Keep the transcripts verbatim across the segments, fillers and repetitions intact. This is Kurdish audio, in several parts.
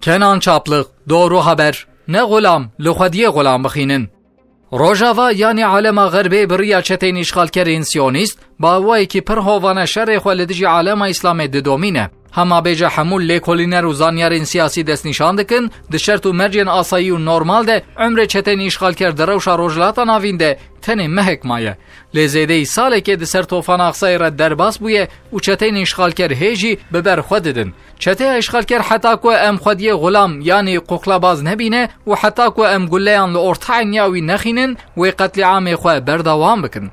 Kenan Çaplik, Doğru Haber, ne xulam, li xwediyê xulam bixînin. Rojava yanî alema xerbê bi riya çeteyên îşxalkerên siyonîst, bi awayekî pir hovane şerê xwe li dijî alema Îslamê didomîne. Hema bêje hemû lêkolîner û zanyarên siyasî destnîşan dikin, di şert û mercên asayî û normal de umrê çeteyên îşxalker di rewşa Rojhilata Navîn de tenê mehek maye. Lê zêdeyî salekê di ser tofana Aqsayê re derbas bûye û çeteyên îşxalker hê jî bi ber xwe didin. Çeteya îşxalker heta ku em xwediyê xulam yanî quxlebaz nebîne û heta ku em guleyan li ortayên ya wî nexînin, wê qetlîamê xwe berdewam bikin.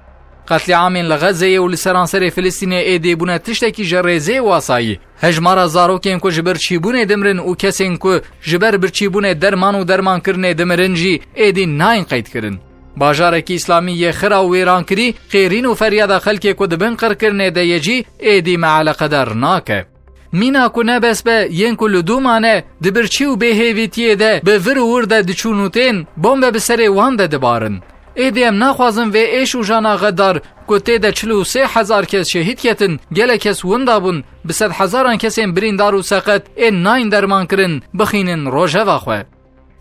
Qetlîamên li Xezeyê û li seranserê Filistînê êdî bûne tiştekî ji rêzê û asayî. Hejmara zarokên ku ji birçîbûnê dimirin û kesên ku ji ber birçîbûnê derman û dermankirinê dimirin jî êdî nayên qeydkirin. Bajarekî îslamî yê xira û wêrankirî, qêrîn û feryada xelkê ku di bin qirkirinê de ye jî êdî meeleqedar nake. Mîna ku ne bes be, yên ku li dû mane, di birçî û bêhêvîtiyê de bi vir û wir de diçûn û tên, bombe bi serê wan de dibarin. Êdî em naxwazin vê êş û jana xedar ku tê de çil û sê hezar kes şehîd ketin, gelek kes winda bûn, bi sedhezaran kesên birîndar û seqet ên nayên dermankirin bixînin rojeva xwe.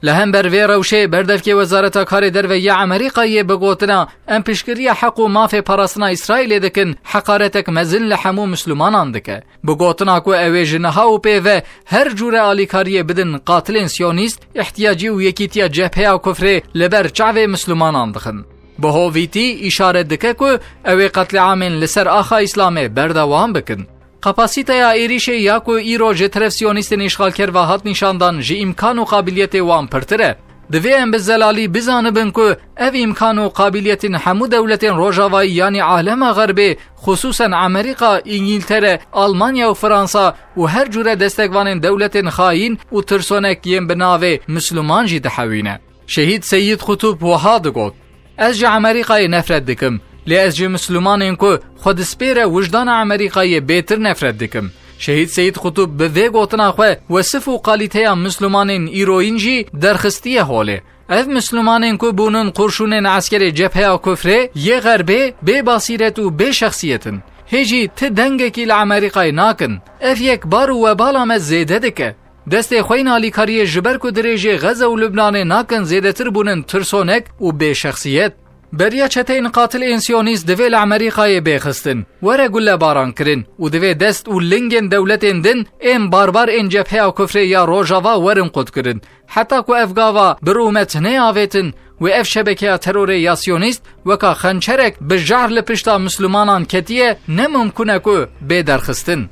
Li hember vê rewşê, berdevkê Wezareta Karê Derve yê Amerîkayê bi gotina, "Em piştgiriya heq û mafê parastina Îsraîlê dikin," heqaretek mezin li hemû Mislimanan dike. Bi gotina ku ew ê ji niha û pê ve her cûre alîkariyê bidin qatilên siyonîst, îhtiyacî û yekîtiya cebheya kufrê li ber çavê Mislimanan dixin. Bi hovîtî îşaret dike ku ew ê qetlîamên li ser axa Îslamê berdewam bikin. Kapasîteya êrîşê ya ku îro ji teref siyonîstên îşxalker ve hat nîşandan ji îmkan û qabiliyetê wan pirtir e. Divê em bi zelalî bizanibin ku ev îmkan û qabiliyetên hemû dewletên rojavayî yanî alema xerbê, xisûsen Amerîka, Îngîltere, Almanya û Fransa û her cûre destekvanên dewletên xayîn û tirsonek yên bi navê Misliman jî dihewîne. Şehîd Seyîd Qutub wiha digot, "Ez ji Amerîkayê nefret dikim, lê ez ji Mislimanên ku xwe dispêre wijdana Amerîkayê bêtir nefret dikim." Şehîd Seyîd Qutub bi vê gotina xwe wesif û kalîteya Mislimanên îroyîn jî derxistiye holê. Ev Mislimanên ku bûnin qurşûnên eskerê cebheya kufrê yê xerbê, bê basîret û bê şexsiyet in. Hê jî ti dengekî li Amerîkayê nakin. Ev yek bar û webala me zêde dike. Destê xwe yên alîkariyê ji ber ku dirêjê Xeze û Lubnanê nakin zêdetir bûnin tirsonek û bê şexsiyet. Beriya çeteyên qatil ên siyonîst divê li Amerîkayê bê xistin. Were gulebaran kirin û divê dest û lingên dewletên din ên barbar ên cebheya kufrê ya Rojava werin qutkirin. Heta ku ev gava bi rûmet neyavêtin, wê ev şebekeya terorê ya siyonîst weka xençerek bi jehr li pişta Mislimanan ketiye, ne mimkun e ku bê derxistin.